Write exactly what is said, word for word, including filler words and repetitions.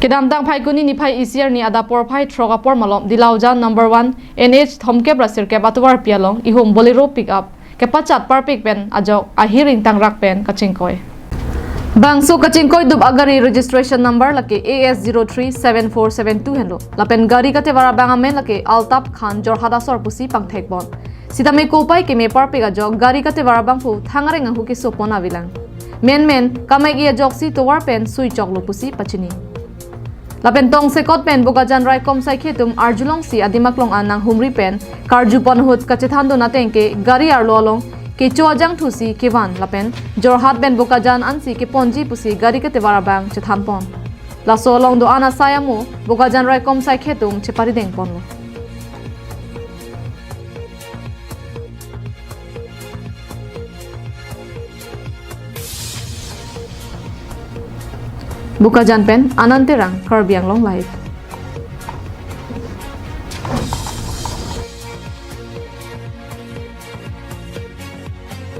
Kedamtang Phaikuni niphai isi arni adap porphai throk apor malom Dilaujan number one, N H thomkep ra sirkep atovarpi along ihum Bolero pickup kepachat parpik pen ajok ahir ingtangrak pen kachingkoi. Bangso kachingkoidup agari registration number lake A S zero three seven four seven two henlo. Lapen gari katevar abang amen lake Altaf Khan, Jorhat asor pusi pangthekpon. Sitame kopai keme parpik ajok gari katevar abangphu thangreng ahu kesopon avelang. Menmen kamai ajoksi tovar pen suichoklo pusi pachini. Lapen tongsekot pen Bokajan raikom saikhe atum arjulongsi adim aklong an nanghumri pen karjupon ahut kachethandun ateng ke gari arlo along kecho ajangthusi kevan lapen Jorhat pen Bokajan ansi keponji pusi gari katevar abang chethanpon. Laso along do-an asai amo Bokajan raikom saikhe atum cheparidengponlo. Bokajan pen Anand Terang, Karbi Anglong Live.